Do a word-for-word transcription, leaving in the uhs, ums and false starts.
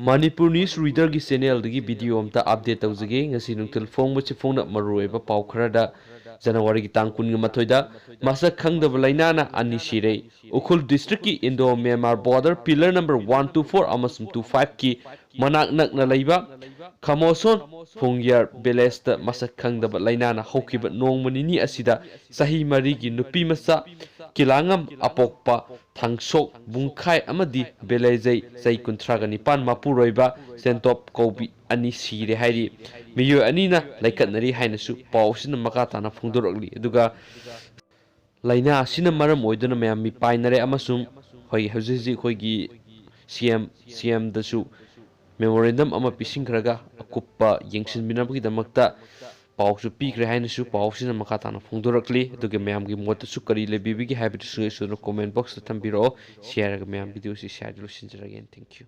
Manipur news ꯔꯤꯗꯔꯒꯤ ꯆꯦꯅꯦꯜꯗꯒꯤ video ꯑꯝꯇ update ꯇꯧꯖꯒꯦ꯫ ꯉꯁꯤ ꯅꯨꯡꯊꯤꯜ ꯐꯣꯡꯕꯁꯤ ꯐꯣꯡꯅ ꯃꯔꯨꯑꯣꯏꯕ ꯄꯥꯎ ꯈꯔꯗ ꯖꯅꯋꯥꯔꯤꯒꯤ ꯇꯥꯡ ꯀꯨꯟꯒ ꯃꯥꯊꯣꯏꯗ ꯃꯁꯛ ꯈꯪꯗꯕ ꯂꯥꯏꯅꯥꯅ ꯑꯅꯤ ꯁꯤꯔꯦ꯫ ꯎꯈ꯭ꯔꯨꯜ ꯗꯤꯁꯇ꯭ꯔꯤꯛꯀꯤ Indo Myanmar border pillar number one two four ꯑꯃꯁꯨꯡ ꯇꯨ ꯐꯥꯏꯚꯀꯤ ꯃꯅꯥꯛ ꯅꯛꯅ ꯂꯩꯕ ꯈꯃꯣꯁꯣꯟ ꯐꯨꯡꯌꯔ ꯚꯤꯂꯦꯖꯇ ꯃꯁꯛ ꯈꯪꯗꯕ ꯂꯥꯏꯅꯥꯅ ꯍꯧꯈꯤꯕ ꯅꯣꯡꯃ ꯅꯤꯅꯤ ꯑꯁꯤꯗ ꯆꯍꯤ ꯃꯔꯤꯒꯤ ꯅꯨꯄꯤ ꯃꯆꯥ ꯀꯤꯂꯥꯉꯝ ꯑꯄꯣꯛꯄ ꯊꯥꯡꯁꯣꯛ ꯕꯨꯡꯈꯥꯏ ꯑꯃꯗꯤ ꯕꯦꯂꯩꯖꯩ ꯆꯍꯤ ꯀꯨꯟꯊ꯭ꯔꯥꯒ ꯅꯤꯄꯥꯟ ꯃꯄꯨꯔꯣꯏꯕ ꯁꯦꯟꯇꯣꯞ ꯀꯧꯕꯤ ꯑꯅꯤ ꯁꯤꯔꯦ ꯍꯥꯏꯔꯤ꯫ ꯃꯤꯑꯣꯏ ꯑꯅꯤꯅ ꯂꯩꯈꯠꯅꯔꯤ ꯍꯥꯏꯅꯁꯨ ꯄꯥꯎ ꯑꯁꯤꯅ ꯃꯈꯥ ꯇꯥꯅ ꯐꯣꯡꯗꯣꯔꯛꯂꯤ꯫ ꯑꯗꯨꯒ ꯂꯥꯏꯅꯥ ꯑꯁꯤꯅ ꯃꯔꯝ ꯑꯣꯏꯗꯨꯅ ꯃꯌꯥꯝ ꯃꯤꯄꯥꯏꯅꯔꯦ ꯑꯃꯁꯨꯡ ꯍꯣꯏ, ꯍꯧꯖꯤꯛ ꯍꯧꯖꯤꯛ ꯑꯩꯈꯣꯏꯒꯤ ꯁꯤ ꯑꯦꯝ, ꯁꯤ ꯑꯦꯝꯗꯁꯨ ꯃꯦꯃꯣꯔꯦꯟꯗꯝ ꯑꯃ ꯄꯤꯁꯤꯟꯈ꯭ꯔꯒ ꯑꯀꯨꯞꯄ ꯌꯦꯡꯁꯤꯟꯕꯤꯅꯕꯒꯤꯗꯃꯛꯇ ꯄꯥꯎꯁꯨ ꯄꯤꯈ꯭ꯔꯦ ꯍꯥꯏꯅꯁꯨ ꯄꯥꯎꯁꯤꯅ ꯃꯈꯥ ꯇꯥꯅ ꯐꯣꯡꯗꯣꯔꯛꯂꯤ꯫ ꯑꯗꯨꯒ ꯃꯌꯥꯝꯒꯤ ꯃꯣꯠꯇꯁꯨ ꯀꯔꯤ ꯂꯩꯕꯤꯕꯒꯦ ꯍꯥꯏꯕꯗꯨꯁꯨ ꯑꯩ ꯁꯣꯏꯗꯅ comment box ꯇ ꯊꯝꯕꯤꯔꯛꯑꯣ꯫ ꯁꯤ ꯍꯥꯏꯔꯒ ꯃꯌꯥꯝ ꯚꯤꯗꯤꯑꯣꯁꯤ ꯁꯤ ꯍꯥꯏꯗ ꯂꯣꯏꯁꯤꯟꯖꯔꯒꯦ꯫ Thank you꯫